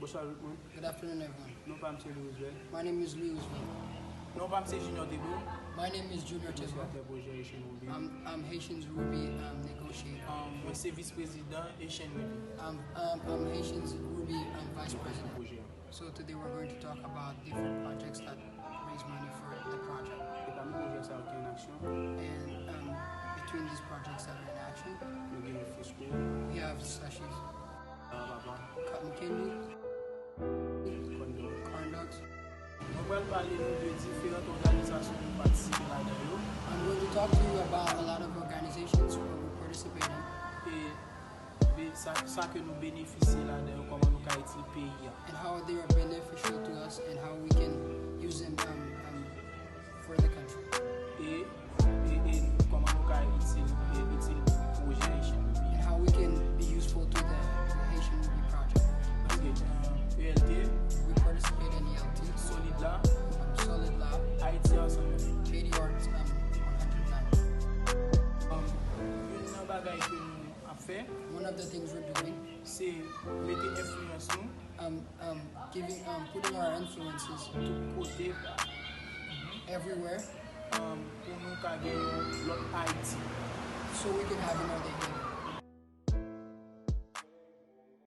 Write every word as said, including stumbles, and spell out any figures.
Bonswa tout moun. Good afternoon, everyone. Non pa m se Louis Roosevelt. My name is Louis Roosevelt. Non pa m se Junior Tebo. My name is Junior Tebo. Negosyateur pwojè Haitian Ruby. I'm, I'm Haitian's Ruby um, negotiator. Um, mwen se vis prezidan Haitian Ruby. I'm, um, I'm Haitian's Ruby um, vice president. Pwojè. So today we're going to talk about different projects that raise money for the project. E pami pwojè sa yo ki an aksyon, And um, between these projects that are in action, nou gen Frisco, we have Slushies, Papa, Cotton Candy, Condor. Corn Dogs. Mwen pral pale nou de diferan òganizasyon nou patisipe ladan yo. I'm going to talk to you about a lot of organizations where we participate in E be- sa, sa ke nou benefisye ladan yo, kòman nou ka itil peyi a. And how they are beneficial to us and how we can use them um, um, for the country. E, e, e kòman nou ka itil, e, itil pwojè Haitian Ruby. And how we can be useful to the, the Haitian Ruby project. Ok, E L T, We participate in E L T, Solid La, um, Solid Lab, Haiti Ensemble. Haiti Arts um, one hundred nine. Um, youn nan bagay ke nou ap fè, One of the things we're doing, se mete enfliyans nou um, um, giving, um, putting our influences tout kote everywhere um, pou nou ka gen yon lòt Ayiti. So we can have another Haiti.